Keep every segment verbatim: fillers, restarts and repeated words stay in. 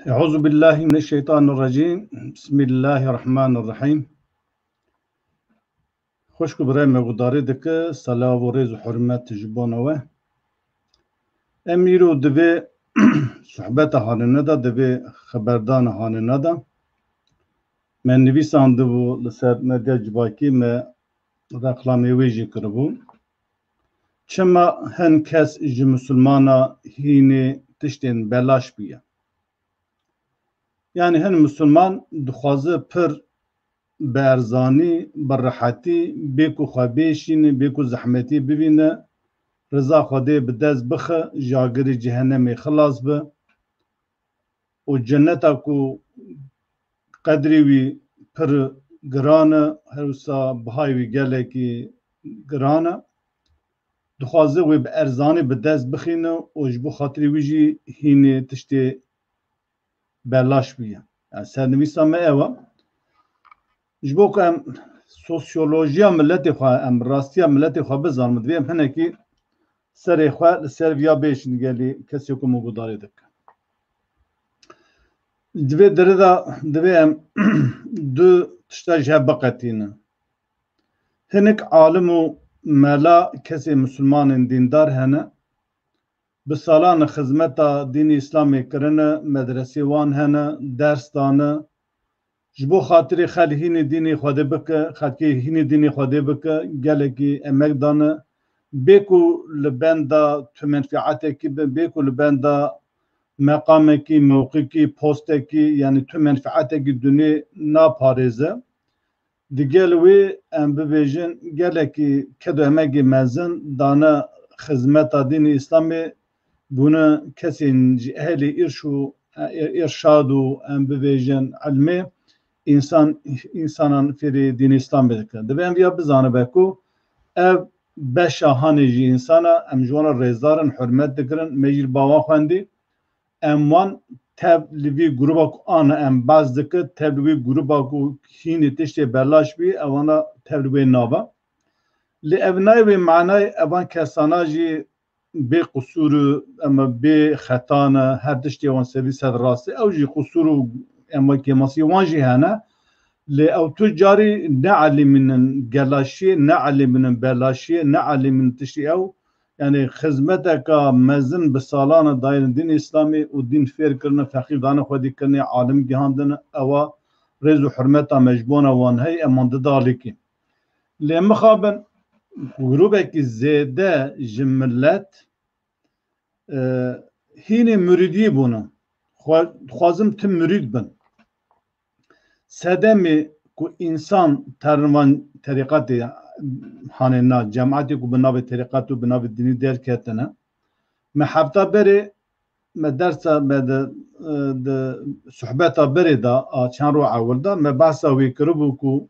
Euzu billahi mineşşeytanirracîm. Bismillahirrahmanirrahîm. Xwişk û birayê me gudarê dike, selav û rêz û hurmet ji bona we. Em îro di vê sohbeta hanine de, di vê xeberdana hanine de me nivîsandibû li ser medya civakî, me reklamê wê jî kiribû. Çima hin kes ji misilmana hînê tiştên belaş bûye? Yani hin misilman dixwaze pir bi erzanî, bi rehetî, bê ku xwe bêşîne, bê ku zehmetî bibîne, riza Xwedê bi dest bixe, ji agirê cehennemê xilas be û cenneta ku qedrê wî pir giran e, her wisa bihayê wî gelekî giran e. Dixwaze wê bi erzanî bi dest bixîne û ji bo xatirê wî jî hînê tiştê belaş bûye. Yani sernivîsa me ew e. Ji bo ku em sosyolojiya miletê xwe, em rastiya miletê xwe bizanin, divê em hinekî serê xwe li ser viya bêşin gelî kesê ku min gudarê dike. Di vê derê de divê em du tişta ji hev biqetînin. Hinek alim û mela kesê misilmanên dîndar hene, bi salan xizmeta dînê Îslamê kirine, medresê wan hene, ders dane. Ji bo xatirê xelk hînê dînê Xwedê bike, xelkê hînê dînê Xwedê bike, gelekî emek dane. Bê ku li benda tu menfeetekî be, bê ku li benda meqamekî, mewqikî, postekî, yani tu menfeetekî dunê naparêze. Digel wê em bibêjin gelekî ked û emegê mezin dane xizmeta dînê Îslamê, bûne kesên ji ehlê îrş û, e, îrşad û em bibêjin ilmê însan, însanan fêrî dînê Îslamê dikin. Divê em viya bizanibe ku ev beşa hanê ji însana, em ji wan re rêzdar in, hurmet dikirin, me jî li ba wan xwendî. Em wan tev li vî grûba ku an em behs dike, tev li wî grûba ku hînê tiştê belaş bî, ewana tev li wê nabe. Lê ev nayê wê manayê evan kesana jî bê qusûr e, em bê xeta ne, her tiştê wan sedî sed rast e. Ew jî qusûr û em kêmasî wan jî hene. Lê ew tu carî neelîmînin gelaşiyê, neelîmînin belaşiyê, neelîmînin tiştî ew. Yani xizmeteka mezin bi salan e dayîn dîn Îslamê û dîn fêr kirine, feqîr dane xwedî kirine, alim gihandine, ewa rêz û hurmeta me ji bona wan heye, em wan didalîkî. Lê mixabin grûbekî zêde ji milet, e, hînê murîdiyê bûne. Xwe, dixwazim tim murîd bin. Sedemê ku însan terin van terîqetê hanê na, cemaetê ku bi navê terîqet û bi navê dînî derketine. Me hefta berê, me dersa, me di, e, di sohbeta berê de, a çend roj ewil de, me behsa wê kiribû ku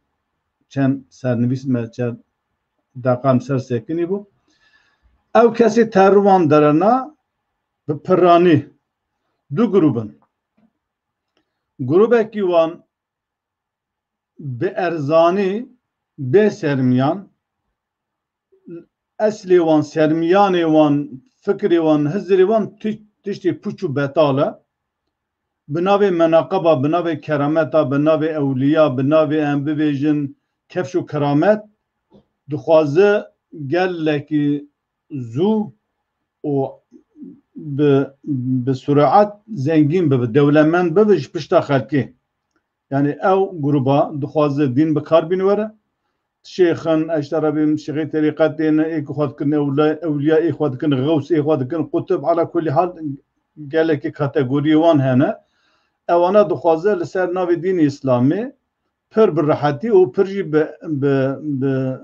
çend sernivîs me, çend deqa em ser sekinî bû. Ew kesê terin van derena bi piranî du grûb in. Grûbekî wan bi erzanî, bê sermiyan, eslê wan, sermiyanê wan, fikrê wan, hizirê wan ti-, tiştê pûç û betal e. Bi navê menaqeba, bi navê kerameta, bi navê ewliya, bi navê em bibêjin kefş û keramet, dixwaze gelekî zû û bi, bi suraet zengîn bibe, dewlemend bibe ji pişta xelkê. Yani ew grûba dixwaze dîn bi kar bîn were. Şêxin, eşterebîn, şêxê terîqetê ne, ê ku xwe dikin ewle-, ewliya, ê xwe dikin xews, ê xwe dikin qutib, ala kulî hal gelekî kategoriyê wan hene. Ewana dixwaze li ser navê dînê Îslamê pir bi rehetî û pir jî bi, bi, bi,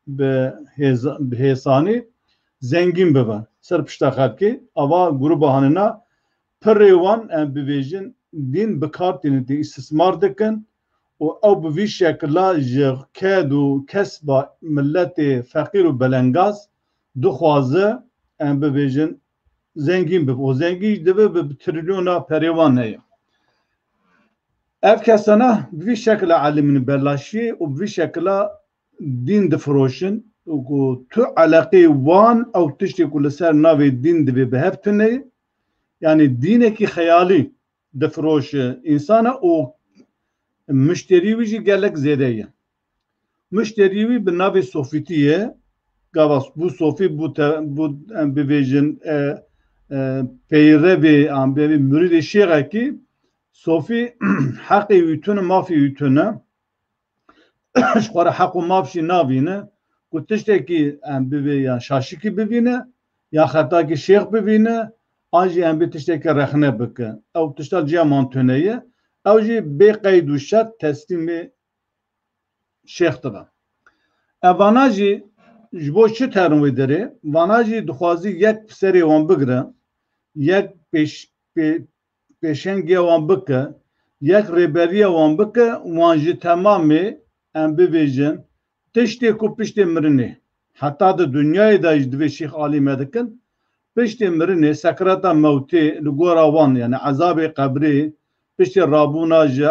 bi hêza-, bi hêsanî zengîn bibe ser pişta xelkê. Ava grûba hanina pirê wan, em bibêjin, dîn bi kar tînin, tê îstismar dikin û ew bi vî şekila ji ked û kesba miletê feqîr û belengaz dixwaze, em bibêjin, zengîn bibe. Û zengîn jî dibe bi, bi trilyona perê wan heye. Ev kesana bi vî şekila elimînin belaşiyê û bi vî şekila dîn difiroşin û ku tu eleqê wan ew tiştê ku li ser navê dîn divê bi hev tune ye, yani dînekî xeyalî, difiroşe însana û muşterî wî jî gelek zêde ye. Muşterî wî bi navê Sofîtî ye. Gava bû Sofî, bû te-, bû, em bibêjin, e, e, peyrevê, em bibê muridê şêxekî, Sofî heqê wî tune, mafê wî tune. Ji xwe re heq û maf jî navîne ku tiştekî em bibê ya şaşikî bivîne, ya xetakî şêx bivîne, an jî em bê tiştekî rexne bike. Ew tişta ciya mantune ye. Ew jî bê qeyd û şert teslîmê şêx dibe. Ev vana jî ji bo çi terin wê derê? Vana jî dixwaze yek serê wan bigire, yek pêş-, pê-, pêşengiya wan bike, yek rêberiya wan bike, wan ji temamê, em bibêjin, tiştê ku piştê mirinê, heta di dinyayê de jî divê şêx alî me dikin, piştê mirinê, sekrata mewtê, li gora wan, yani ezabê qebrê, piştê rabûna ji,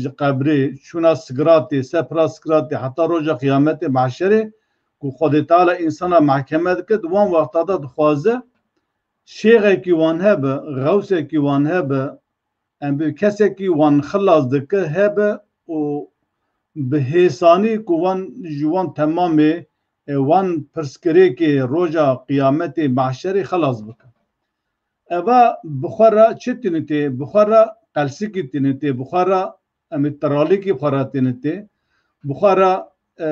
ji qebrê, çûna sigiratê, ser pira sigiratê, heta roja qiyametê, mahşerê, ku Xwedê Teala însana mehkeme dike, di wan wexta de dixwaze şêxekî wan hebe, xewsekî wan hebe, em bi kesekî wan xilas dike hebe û bi hêsanî ku wan ji wan temamê, e, wan pirsgirêkê roja qiyametê, mahşerê xilas bike. Eva bi xwe re çi tînitê? Bi xwe re qelsikî tînitê, bi xwe re em ê tiralikî bi xwe re tînitê, bi xwe re, e,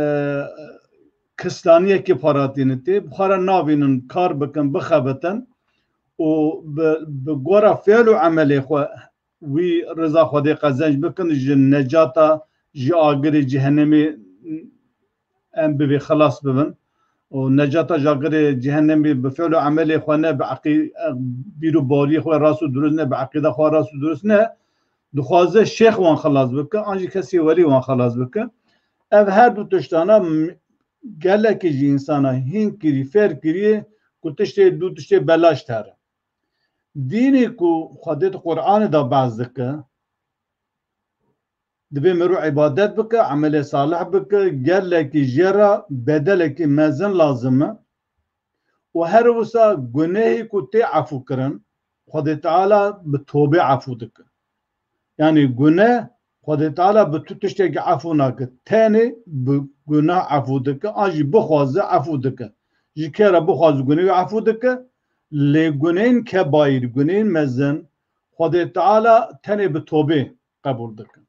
kislaniyekî bi xwe re tînitê, bi xwe re navînin kar bikin, bixebitin û bi, bi gora fiil û emelê xwe wî riza Xwedê qezenc bikin, ji necata, ji agirê cehenemê em bibê xilas bibin. Û necata ji agirê cehenemê bi fiil û emelê xwe ne, bi eqî-, bîr û bariyê xwe rast û dirust ne, bi eqîda xwe rast û dirust ne, dixwaze şêx wan xilas bike, an jî kesê welî wan xilas bike. Ev her du tiştana m-, gelekî ji însana hîn kirî, fêr kiriye ku tiştê, du tiştê belaş here. Dînê ku Xwedê di Qur'anê de behs dike, divê mirov îbadet bike, emelê salih bike, gelekî jê re bedelekî mezin lazim e. Û her wisa gunehê ku tê efû kirin, Xwedê Teala bi tobê efû dike. Yanî guneh, Xwedê Teala bi tu tiştekî efû nake. Tenê bi gunah efû dike, an jî bixwaze efû dike. Ji kê re bixwaze gunehê efû dike, lê gunehên kebaîr, gunehên mezin, Xwedê Teala tenê bi tobê qebûl dike.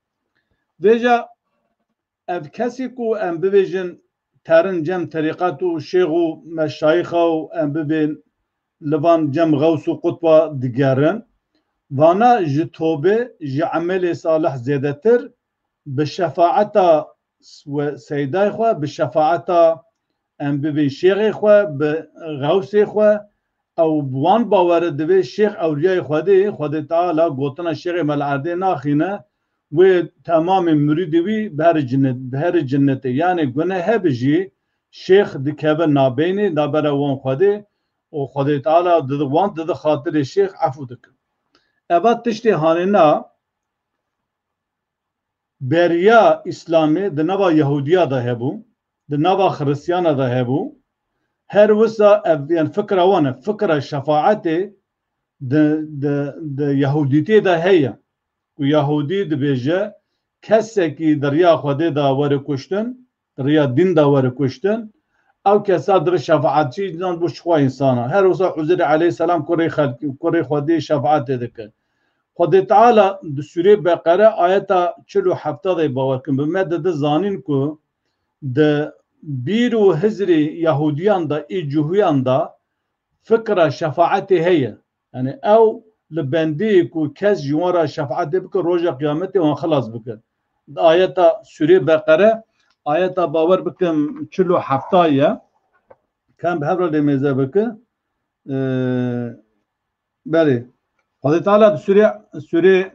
Vêca ev kesî ku em bibêjin terin cem terîqet û şêx û meşayixa û em bibên li van cem xews û qutba digerin, vana ji tobê, ji emelê salih zêdetir bi şefaeta s-, we seydayê xwe, bi şefaeta em bibên şêxê xwe, bi xewsê xwe, ew bi wan bawere divê şêx ewliyayê Xwedê, Xwedê Teala gotina şêxê me li erdê naxîne, wê temamê mirîdê wî bihere cinnet-, bihere cinnetê. Yanê guneh hebe jî şêx dikeve nabeynê, nabere wan Xwedê û Xwedê Teala didi-, wan dide xatirê şêx efû dike. Eva tiştê hanê na, beriya Îslamê di nava Yehûdiya de hebû, di nava Xiristiyana de hebû. Her wisa ev, yani fikra wan e, fikra şefaetê di, di, di Yehûdîtê de heye. Ku Yehûdî dibêje, kesekî di riya Xwedê de were kuştin, riya dîn de were kuştin, ew kesa dire şefaetçî, înan bo çi xwe însana. Her wisa Uzeyrê aleyhisselam kurê xelkî, kurê Xwedê şefaetê dike. Xwedê Teala di Sûrê Beqere ayeta çil û hefta de bawer kin. Bi me dide zanîn ku di bîr û hizrê Yahûdiyan de, ê Cihûyan de fikra şefaetê heye. Yani ew li bendê ye ku kes ji wan re şefaetê bike, roja qiyametê wan xilas bike. Di ayeta Sûrê Beqere, ayeta bawer bikim çil û hefta ye. Kem bi hev re lê mêze bike. Ee, belê. Xwedê Teala di Sûrê, Sûrê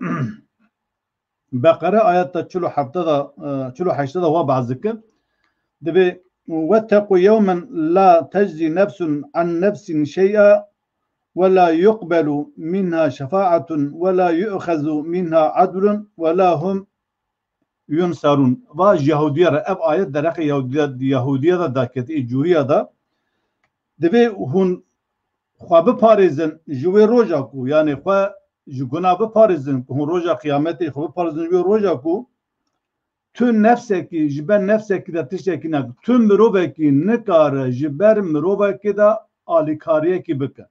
Beqere ayeta çil û heft de, e, çil û heşt de wa behs dike. Dibê, "Wetteqû yewmen la teczî nefsun an nefsin şey'a ve la yuqbelu minha şefaatun ve la yu'xezu minha adlun ve la hum yunsarun." Va ji Yahudiya re, ev ayet dereqê Yahudiya, Yahudiya de daketî, Cûriya de. Dibê hûn xwe biparêzin ji wê roja ku, yanê xwe ji guna biparêzin, ku hûn roja qiyametê xwe biparêzin, ji wê roja ku tu nefsekî, ji ber nefsekî de tiştekî nake. Tu mirovekî nikare ji ber mirovekê de alîkariyekî bike.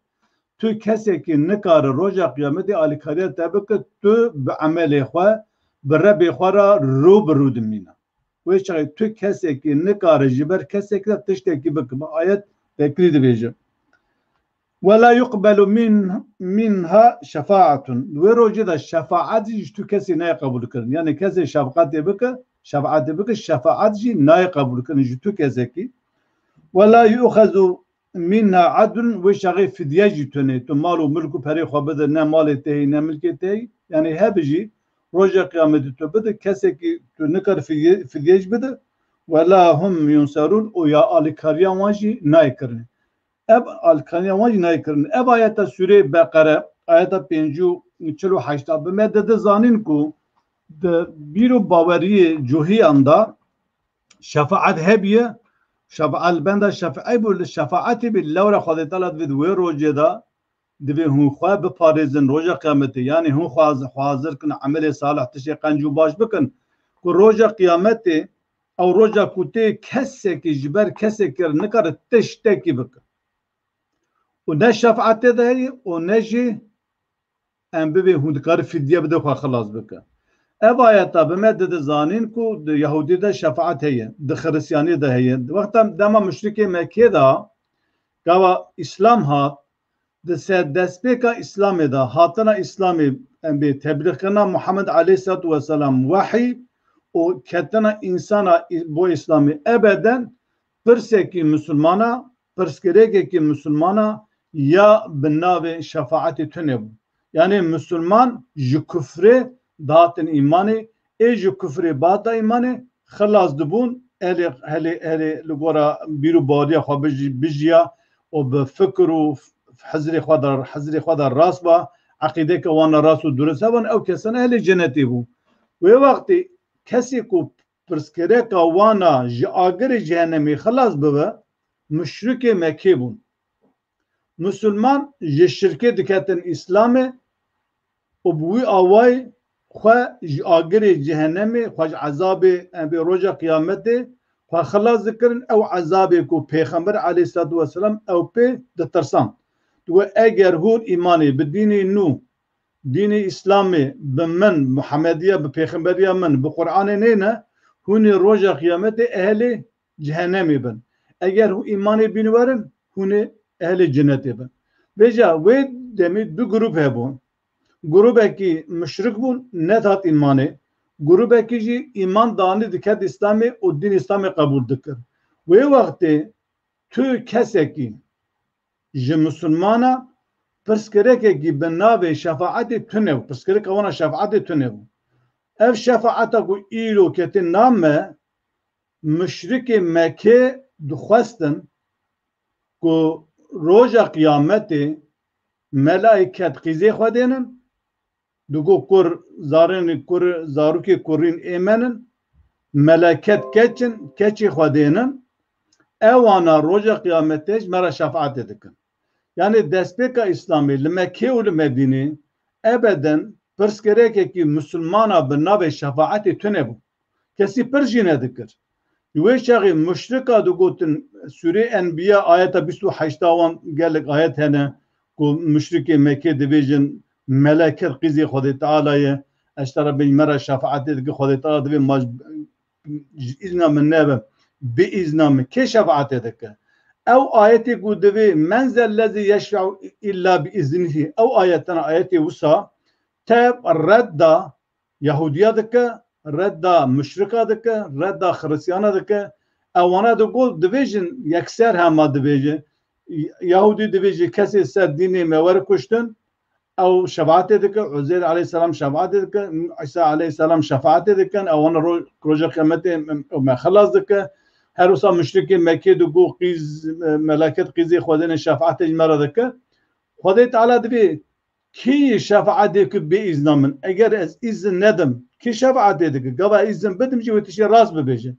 Tu kesekî nikare roja qiyametê alîkariya te bike, tu bi emelê xwe, bi Rebê xwe re rû bi rû dimîne. Wê çaxê tu kesekî nikare ji ber kesekî de tiştekî bike. Bi ayet tekrî dibêje. "Ve la yuqbelu min, minha şefaatun." Wê rojê de şefaet jî ji tu kesî nayê qebûlkirin. Yani kesê şefqetê bike, şefaetê bike, şefaet jî nayê qebûlkirin ji tu kesekî. "Ve la yu'xezu minha adlun", wê çaxê fidye jî tune. Tu mal û milk û perê xwe bide, ne malê te yî, ne milkê te yî. Yani hebe jî roja qiyametê tu bide, kesekî tu nikar fidye, fidye jî bide. "Ve la hum yunsarun", û ya alîkariya wan jî nayê kirin. Ev alîkariya wan jî nayê kirin. Ev ayeta Sûreyê Beqere, ayeta pêncî û çil û heşta bi me dide zanîn ku di bîr û baweriyê cuhiyan de şefaet hebiye, şefaet li benda şefaet bû, li şefaetê bî, lewra Xwedê Teala divê di wê rojê de divê hûn xwe biparêzin roja qiyametê. Yani hûn xwe haz-, xwe hazir kin, emelê salih, tiştê qenc û baş bikin. Ku roja qiyametê, ew roja ku tê kesekî ji ber kesekî re nikare tiştekî bike. Û ne şefaetê de heye û ne jî em bibê hûn dikare fidye bide xwe xilas bike. Ev ayeta bi me dide zanîn ku di Yahûdî de şefaet heye, di Xiristiyanî de heye. Wexta dema muşrikê Mekkê de, gava Îslam hat, di ser destpêka Îslamê de, hatina Îslamê, em bê teblîxkirina Muhammed aleyhisselatu vesselam, wehî û ketina însana î-, bo Îslamê ebeden pirsekî misilmana, pirsgirêkekî misilmana ya bi navê şefaetê tune bû. Yani misilman ji kufrê dihatin îmanê, ê ji kufrê bihata îmanê, xilas dibûn, helê, helê, helê li gora bîr û baweriya xwe bijî-, bijiya û bi fikir û hizrê xwe de, hizrê xwe de rast ba, eqîdeke wan rast û durist heban, ew kesana helê cenetê bû. Wê wextê kesê ku pirsgirêka wana ji agirê cehennemê xilas bibe, muşrikê Mekkê bûn. Misilman ji şirkê diketin Îslamê û bi wî awayî xwe ji agirê cehennemê, xwe ji ezabê, em bê roja qiyametê xwe xilas dikirin. Ew ezabê ku Pêxember aleyhisselatu vesselam ew pê ditirsan. Digot, eger hûn îmanê bi dînê nû, dînê Îslamê bi min, Muhammediya, bi pêxemberiya min, bi Qur'anê nêne, hûn ê roja qiyametê ehlê cehennemê bin. Eger hûn îmanê bîn werin, hûn ê ehlê cenetê bin. Vêca wê demê du grûp hebûn. Grûbekî muşrik bûn, nedat îmanê. Grûbekî jî îman danî diket Îslamê û dîn Îslamê qebûl dikir. Wê wextê tu kesekî ji misilmana pirsgirêkekî bi navê şefaetê tune bû. Pirsgirêka wana şefaetê tune bû. Ev şefaeta ku îro ketî nav me, muşrikê Mekkê dixwestin ku roja qiyametê melaiket qîzê xwe dênin, digo kur zarên kur, zarokê kurîn ê me nin, melaiket keç in, keçê xwe dênin, ewana roja qiyametê ji me re şefaetê dikin. Yani destpêka Îslamê li Mekkê û li Medînê ebeden pirsgirêkekî misilmana bi navê şefaetê tune bû. Kesî pirs jî nedikir. Ji wê çaxê muşrika digotin, Sûrê Enbiya ayeta bîst û heşta wan gelek ayet hene ku muşrikê Mekkê dibêjin, meleket qîzê Xwedê Teala ye, ez ji te re bêjim me re şefaetê dike, Xwedê Teala divê ma ji, ji îzna min nebe, bi îzna min. Kê şefaetê dike? Ew ayetê ku divê, "Men zellezî yeşfe'u illa bi iznihî." Ew ayetena ayetê wisa te redda Yahudiya dike, redda muşrika dike, redda Xiristiyana dike. Ewana digot, dibêjin, yekser hema dibêjin. Yahudî dibêje, kesê ser dînê me were kuştin, ew şefaetê dike, Uzeyr aleyhisselam şefaetê dike, Îsa aleyhisselam şefaetê dikin, ewana ro-, roja qiyametê me, me xilas dike. Her wisa muşrikê Mekkê digot, qîz, meleket qîzê Xwedê ne şefaetê ji me re dike. Xwedê Teala divê Kî şefaetê ki bê îzna min? Eger ez îzin nedim, kî şefaetê dike? Gava ez îzin bidim jî wê tiştê rast bibêje.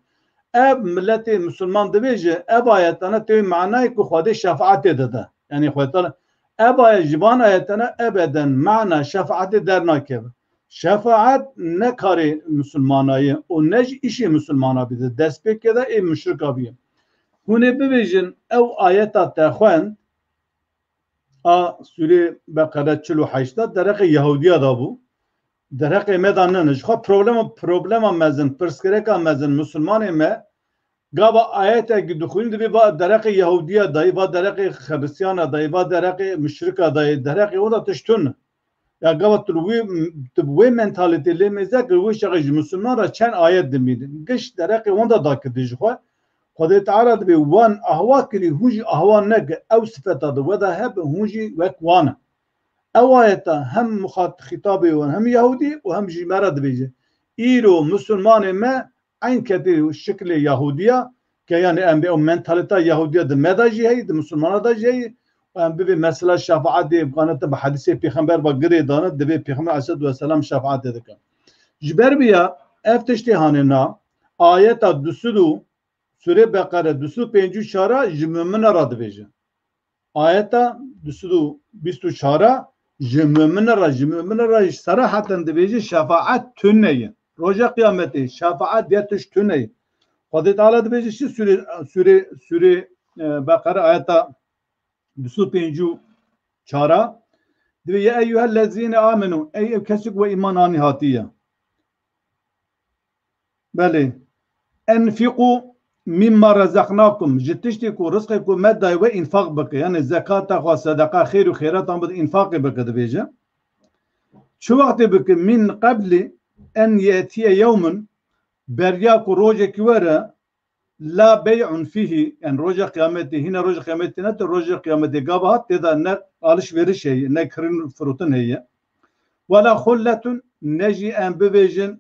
Ev miletê misilman dibêje, ev ayetana tê manayê ku Xwedê şefaetê dide. Yani Xwedê Teala, Ev ayet ji van ayetena ebeden mana şefaetê dernakeve. Şefaet ne karê misilmana ye û ne jî îşê misilmana bide. Destpêkê de ê muşrika bûye. Hûn ê bibêjin ew ayeta te xwend a Sûrê Beqere çil û heşt de dereqê Yehudiya de bû. Dereqê me de nene. Ji xwe problema, problema mezin, pirsgirêka mezin, misilmanê me gava ayetekî dixwînin, dibê va dereqê Yehudiya dayî, va dereqê Xiristiyana dayî, va dereqê muşrika dayî, dereqê wan de tişt tune. Ya gava tu li wê, tu bi wê mentalîtê lê mêze kir, wê çaxê ji misilman re çend ayet dimînin. Giş dereqê wan de dakir dê ji xwe. Xwedê Teala dibê wan ahwa kirî, hûn jî ahwa neke, ew sifeta di we de hebe, hûn jî wek wan e. Ew ayeta hem muxat-, xîtabê wan hem Yahudî û hem jî me re dibêje. Îro misilmanê me eyn ketê şiklê Yahudiya, ke yani em bê ew mentalita Yahudiya di me de jî heye, di misilmana de jî heye. Û em bibê mesela şefaetê, bi qanete bi hedîsê pêxember ve girê dane, divê pêxember aleyhisselatu vesselam şefaetê dike. Ji ber vê ya ev tiştê hanê na, ayeta du sed û, Sûrê Beqere du sed û pêncî û çar a ji mumine re dibêje. Ayeta du sed û bîst û çar a ji mumine re, ji mumine re seraheten dibêje şefaet tune ye. Roja Qiyametê şefaet ya tişt tune ye. Xwedê Teala dibêje çi Sûrê, Sûrê, Sûrê, e, Beqere ayeta du sed û pêncî û çar a. Dibê, "Ya eyyuhellezîne amenu", ey ew kesik we îman anî hatiye. Belê. "Enfiqu mimma razaqnakum", ji tiştê ku rizqê ku me dayî we înfaq bike. Yani zekata xwe, sedeqa, xêr û xêratan bide, înfaqê bike dibêje. Çi wextê bike? "Min qebli en yetiye yewmun", beriya ku rojekî were, "la bey'un fîhî", yani roja qiyametê, hîna roja qiyametê ne te roja qiyametê gava hat, tê de ne alişveriş heye, ne kirin firotin heye. "Wela xulletun", ne jî em bibêjin,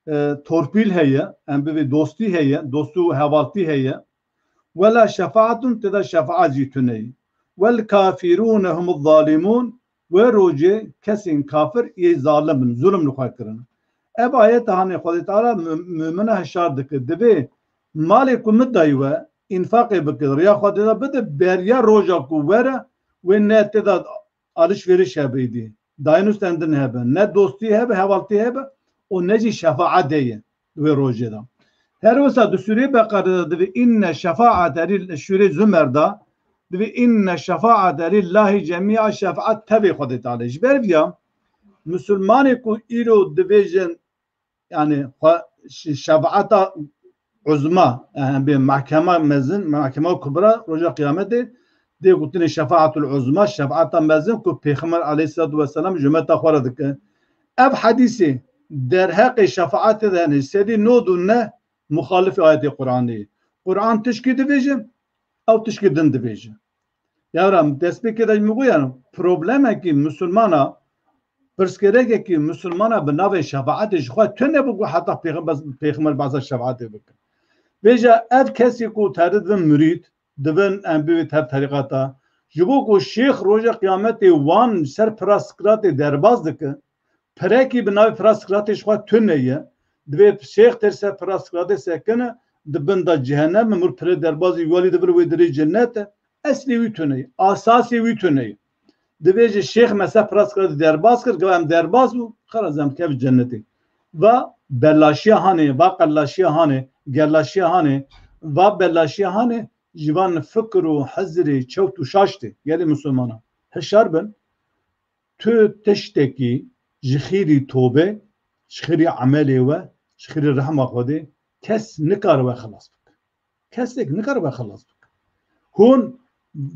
e, torpîl heye, em bibê dostî heye, dost û hevaltî heye. "Wela şefaetun", tê de şefaet jî tune ye. "Wel kafirûne humuz zalimûn", wê rojê kesên kafir yê zalim in, zulm li xwe kirin. Ev ayet hanê Xwedê Teala mü-, mumine hişar dike. Divê malê ku min dayî we, înfaqê bike, riya Xwedê de bide, beriya roja ku were, wê ne tê de alişveriş hebe êdî. Dayîn û stendin hebe. Ne dostî hebe, hevaltî hebe û ne jî şefaet heye di wê rojê de. Her wisa di Sûrê Beqere de divê inne şefaete lil-, Sûrê Zumer de divê inne şefaete lillahi cemî'a, şefaet tevê Xwedê Teala. Ji ber viya Musulmanê ku îro dibêjin, yani xwe şi-, şefaeta uzma, yani bê mahkema mezin, mahkema kubra, roja qiyametê dê gotinê şefaatul uzma, şefaeta mezin ku Pêxember aleyhisselatu vesselam ji umeta xwe re dike. Ev hedîsê derheqê şefaetê de, yani sedî nod û neh muxalifê ayetê Qur'anê ye. Qur'an tişkî dibêje, ew tişkî din dibêje. Ya ra destpêkê de min got, yani problemekî musulmana, pirsgirêkekî musulmana bi navê şefaetê ji xwe tune bû ku heta pêxember, pêxember behsa şefaetê bike. Vêca ev kesî ku tev dibin murîd, dibin em bibê tev terîqata, ji bo ku şêx roja qiyametê wan ser pira siratê derbas dike, pirekî bi navê pira siratê ji xwe tune ye. Divê şêx tê ser pira siratê sekine, di bin de cehennem e, mir pirê derbazî welî dibir wê dirê cennet e. Eslê wî tune ye, asasê wî tune ye. Divê ji şêx me ser pira siratê derbas kir, gava em derbas bû, xelas em kevin cennetê. Va belaşiya hanê, va qelaşiya hanê, gelaşiya hanê, va belaşiya hanê, ji van fikir û hizirê çewt û şaş tê, gelê musulmana. Hişar bin, tu tiştekî ji xêrî tobe, ji xêrî emelê we, ji xêrî rehma Xwedê kes nikare we xilas bike. Kesek nikare we xilas bike. Hûn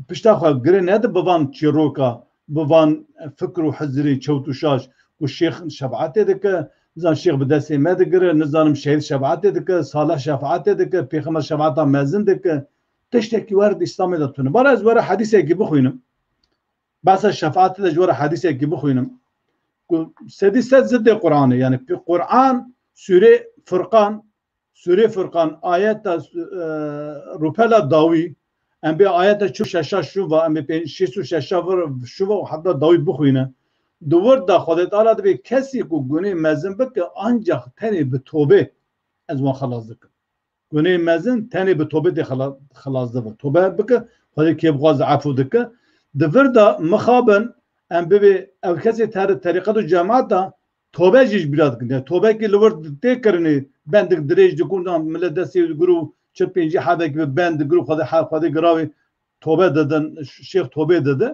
pişta xwe girê nedi bi van çîroka, bi van fikir û hizirê çewt û şaş ku şêx şefaetê dike, nizan şêx bi destê me digire, nizanim şehîd şefaetê dike, salih şefaetê dike, pêxember şefaeta mezin dike. Tiştekî wer di Îslamê de tune. Bara ez were hedîsekî bixwînim. Behsa şefaetê de ji we re hedîsekî bixwînim. Ku sedî sed ziddê Qur'anê. Yani pi-, Qur'an, Sûrê Furqan, Sûrê Furqan, ayeta, e, rûpela dawî, em bê ayeta çil û şeşa şûva, em bê pê-, şêst û şeşa vir şûva û heta dawî bixwîne. Di wir de Xwedê Teala dibê kesî ku gunê mezin bike, ancak tenê bi tobê ez wan xelas dikim. Gunê mezin tenê bi tobê tê xela-, xelas dibe. Tobe bike, Xwedê kê bixwaze efû dike. Di vir de mixabin em bibê ew kesê ter-, terîqet û cemaat de tobe jî ji bîra dikin. Yani tobekî li wir tê kirinê, bendik dirêj dikun, da millet destê wî digir û çi pêncî hebekî bi bend digir û Xwedê, he-, Xwedê giravê tobe didin, şêx tobê didi.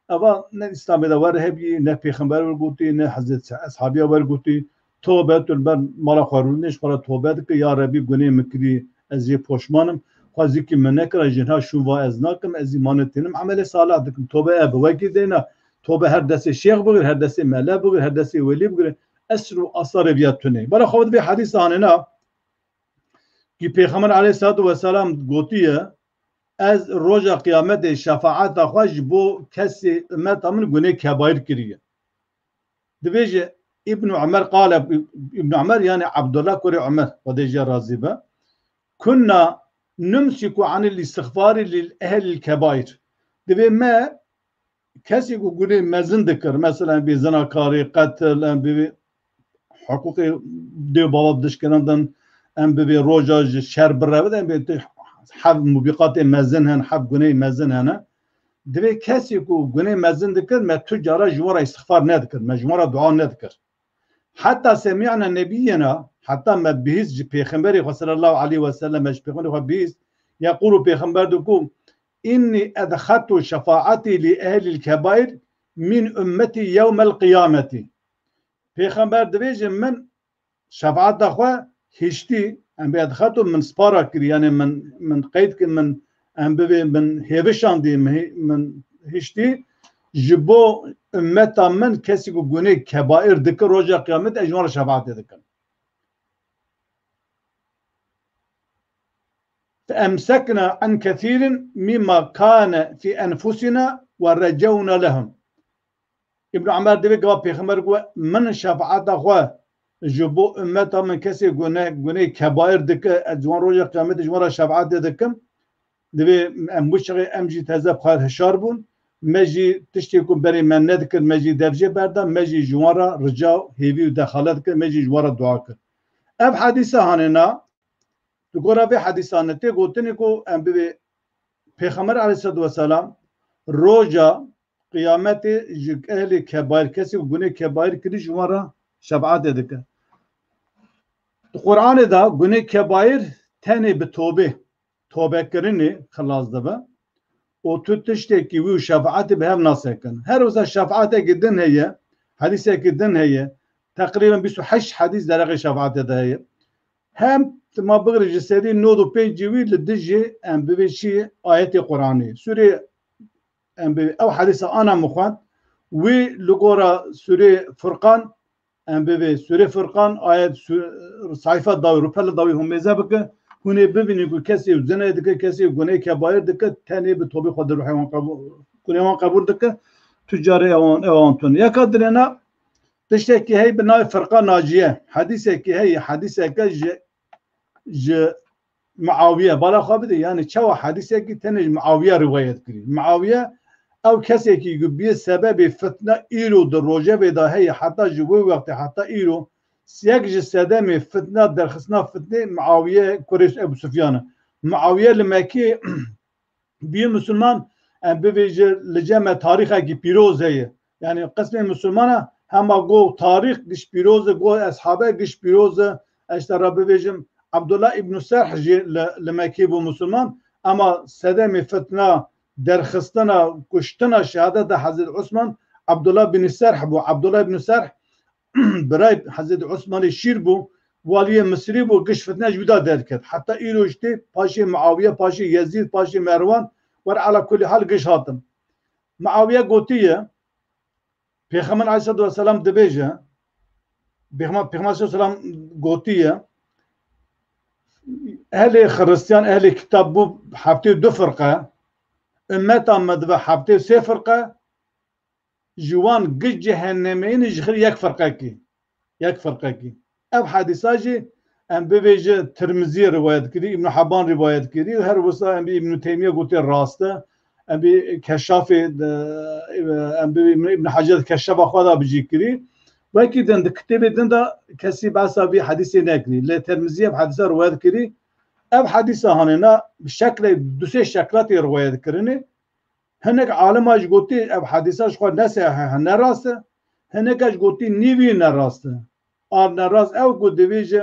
Eva ne Îslamê de wer hebî, ne pêxember wer gotî, ne Hezret eshabiya wer gotî. Tobe, tu li ber mala xwe rûnê, ji xwe re tobe dike, ya Rebî, gunê min kirî, ez jê poşman im. Xwezîkî min nekira, jinha şûn va ez nakim, ez îmanê tênim, emelê salih dikim. Tobe ev e. Wekî dêna, tobe her destê şêx bigir, her destê mele bigir, her destê welî bigir. Esl û asarê viya tune. Bala xwe divê hedîsa hanêna, ki Pêxember aleyhissalatu vesselam gotiye, ez roja qiyametê şefaeta xwe ji bo kesê ummeta min gunê kebaîr kiriye. Dibêje Îbn Umer qale, Îbn Umer yani Abdullah kurê Umer, Xwedê jê razî be, kunna numsiku anil îstixfarî lil ehlil kebaîr. Dibê me kesê ku gunê mezin dikir, mesela em bê zinakarî, qetil, em bê hiqûqê dê û bava dişkirandin, em bibê roja ji şer birevin, em bê tu hev mubîqatê mezin hene, hev guneyê mezin hene. Divê kesê ku gunê mezin dikir, me tu cara ji wan re îstixfar nedikir, me ji wan re dua nedikir. Heta semî'na nebiyyena, heta me bihîst ji Pêxemberê xwe sallallahu aleyhi ve sellem, me ji Pêxemberê xwe bihîst, yeqûlu, Pêxember diku, "Inni edxetu şefaatî li ehlil kebair min ummetî yewmel qiyameti." Pêxember dibêje, min şefaeta xwe hiştî, em bê edxetu, min spara kirî, yani min, min qeyd kir, min, em bibê, min hêvişandî, min hê-, min hiştî, ji bo ummeta min kesî ku gunê kebair dike, roja qiyamet ez ji wan re şefaetê dikim. Fe emsekna an kesîrin mimma kane fî enfusina ve recewna lehum. Îbn Umer divê gava Pêxember got, min şefaeta xwe ji bo ummeta min kesê gune-, gunê kebair dike, ez ji wan roja qiyametê ji wan re şefaetê dikim. Divê em wî çaxê em jî teze bi xwe hişar bûn. Me jî tiştê ku berê me nedikir, me jî dev jê berda, me jî ji wan re rica, hêvî û dexalet kir, me jî ji wan re dua kir. Ev hedîsa hanêna, di gora vê hedîsane tê gotinê ku em bibê Pêxember aleyhissalatu vesselam roja qiyametê ji ehlê kebair, kesê ku gunê kebair kirî, ji wan re şefaetê dike. Di Qur'anê de gunê kebair tenê bi tobê, tobekirinê xilas dibe û tu tiştekî wî û şefaetê bi hev nasekin. Her wisa şefaetekî din heye, hedîsekî din heye, teqrîben bîst û heşt hedîs dereqê şefaetê de heye. Hem ma bigire ji sedî nod û pêncî wî li dijî em bibê çi ayetê Qur'anê. Sûrê em bibê ew hedîsa ana min xwend. Wî li gora sûrê Furqan, em bibê sûrê Furqan, ayet sû-, sayfa dawî, rûpela dawî hûn mêze bike. Hûn ê bibînin ku kesê zina dike, kesê gunê kebair dike, tenê bi tobê xwe di ruhê wan qebû-, gunê wan qebûl dike. Tu carê ewan, ewan tune. Yeka dirêna tiştekî hey bi navê Firqa Naciye. Hedîsekî heye, hedîseke ji, ji Muawiye. Bala xwe bide, yani çawa hedîsekî tenê ji Muawiye rivayet kirî. Muawiye ew kesekî ku bîye sebebê fitne îro di rojevê de heye, heta ji wê wextê heta îro, yek ji sedemê fitne, derxistina fitnê Muawiye kurê Ebu Sufyan e. Muawiye li Mekkê bî Musulman, em bibêje li cem me tarîxekî pîroz heye. Yani qismê Musulmana hema go tarîx giş pîroz e, go eshabe giş pîroz e. Ez te re bibêjim, Abdullah îbnû Serh jî li, li Mekkê bû Musulman, ema sedemê fitna, derxistina, kuştina, şehadeta Hezret Osman, Abdullah bin Serh bû. Abdullah bin Serh birayê Hezretî Osmanê şîr bû, waliyê Misirî bû, giş fitne ji wî de derket. Heta îro jî tê paşê Muawiye, paşê Yezîd, paşê Merwan, wer ala kulî hal giş hatin. Muawiye gotiye, Pêxember aleyhisselatu vesselam dibêje, Pêxember, Pêxember aleyhisselatu vesselam gotiye, ehlê Xiristiyan, ehlê kitab bû heftê û du firqe, ummeta me dibe heftê û sê firqe, ji wan giş cehennemeyî ne ji xir yek firqekî. Yek firqekî. Ev hedîsa jî em bibêje Tirmizî rivayet kirî, Îbn Hebban rivayet kirî, her wisa em bî Îbn Teymîye gotiye rast e, em bî Keşafê de, em bî Îbn, Îbn Hecer Keşafa xwe de bi cî kirî. Wekî din di kitêbê din de kesî behsa vî hedîsê nekirî. Lê Tirmizî ev hedîsa rivayet kirî. Ev hedîsa hanêna bi şeklê du sê şekla tê rivayet kirinê. Hinek alima ji gotî ev hedîsa ji xwe ne sehih e, ne rast e. Hineke ji gotî nîvî ne rast e. A ne rast ew ku divê ji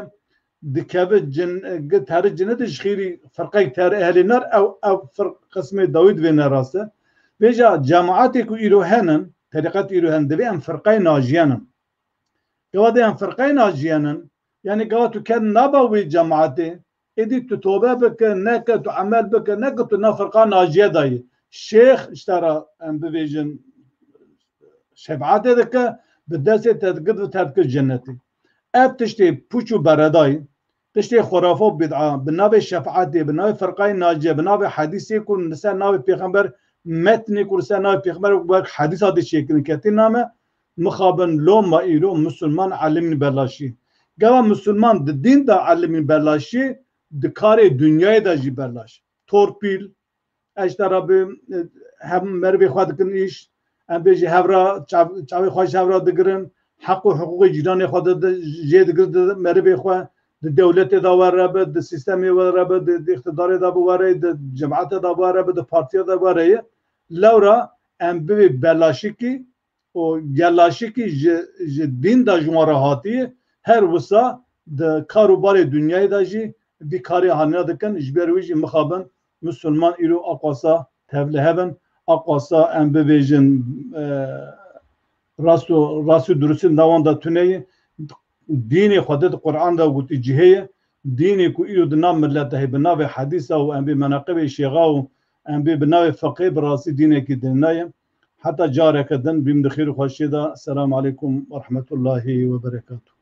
dikeve cin, gi terî cinetê ji xêrî firqek terî ehlê nar ew, ew firq qismê dawî divê ne rast e. Vêca cemaetê ku îro henin, terîqet îro henin, divê em firqeyê najiyenin. Gava de em firqeyê najiyenin, yani gava tu ket nava wê cemaetê, êdî tu tobe bike, neke tu emel bike, neke tu nav firqa najiye dayî. Şêx işte ra em bivêjin şefaetê dike, bi destê te digir ve te dikir cennetê. Ev tiştê puç û beredayî, tiştê xurafa û bid'a, bi navê şefaetê, bi navê firqayê naciye, bi navê hedîsê ku li ser navê pêxember, metnê ku li ser navê pêxember wek hedîsa dê çêkirin ketî name, mixabin loma îro misilman elimîn belaşî. Gava misilman di dîn de elimîn belaşî, di karê dinyayê de jî belaş. Torpîl, eştera bi, e, hem merivê xwe dikin îş, em bêjî hevra, çav-, çavê xwe ji hevra digirin, heq û hiqûqê cîranê xwe de, de, jê digirin di merivê xwe, di dewletê de were be, di sîstemê were be, di, di îqtidarê de bi were, di cemaetê de were be, di partiya de were ye. Lewra em bivê belaşikî û gelaşikî ji, ji dîn de ji wan re hatiye, her wisa di kar û barê dinyayê de jî vî karê hanîna dikin, ji ber wî jî mixabin misilman îro aqasa tevlihev in, aqasa em bibêjin, e, rast û, rast û durustî nav wan de tune ye. Dînê Xwedê di Quran de gotî cihê ye. Dînê ku îro di nav millet de heye bi navê hedîsa û em bê menaqibê şêxa û em bê bi navê fiqhê bi rastî dînekî dîna ye. Heta careke din bîm di xêr û xweşiyê de. Selamu aleykum ve rahmetullahi ve berekatuh.